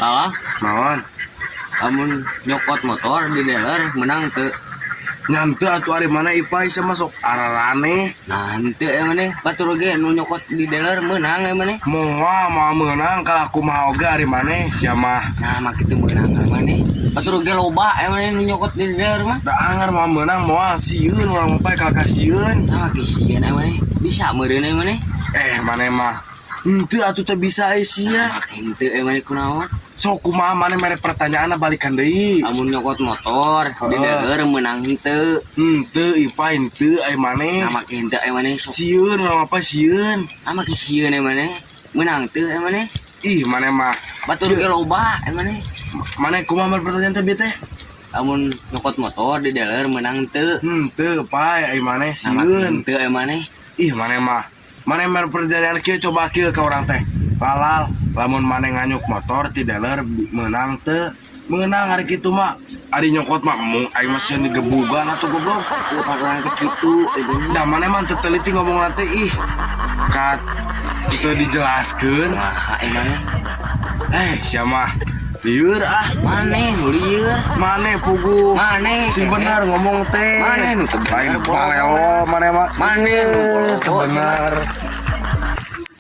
Salah. Naon? Amun nyokot motor di dealer menang teu? Nya henteu atuh, ari mana Ipai sama sok araraneh. Nah, henteu ya maneh, batur ge nu nyokot di dealer menang ya maneh. Moal, moal meunang kalau kumaha oge, ari maneh sia mah. Nah, mak kitu meunang ya maneh. Batur ge loba ya maneh nu nyokot di dealer mah. Da anger moal meunang, moal, sieun urang mah, Pai, kalah sieun. Nah, mak sieun ya maneh. Bisa meureun ya maneh. Eh, maneh mah henteu atuh, teu bisa eh sia. Nah, mak henteu ya maneh kunaon? Sok kumaha maneh mere pertanyaan balikan deui. Amun nyokot motor di dealer menang henteu? Henteu, Ipai, henteu ai maneh. Nah, mak henteu ya maneh sok. Sieun urang apa, sieun. Nah, mak sieun ya maneh. Menang teu ya maneh? Ih, maneh mah. Batur ge loba ya maneh. Maneh kumaha mere pertanyaan teh bieu teh? Amun nyokot motor di dealer menang teu? Henteu, Pai, ai maneh Nah, mak sieun. henteu ya maneh. Ih, maneh mah. Maneh mere pertanyaan kieu, coba kieu ka urang teh. Lalal, lamun maneh nganyuk motor ti dealer meunang teu? Meunang ari kitu mah. Ari nyokot mah mung aing mah sieun digebugan atuh, goblok. Teu urang teh kitu itu. Da maneh mah teu teliti ngomong teh, ih. Kat itu dijelaskeun. Nah, ai maneh. Eh, sia mah lieur ah. Maneh nu lieur. Maneh puguh. Maneh. Sing bener ngomong teh. Maneh nu teu Lain bener. palelo maneh mah. Maneh nu Teu bener.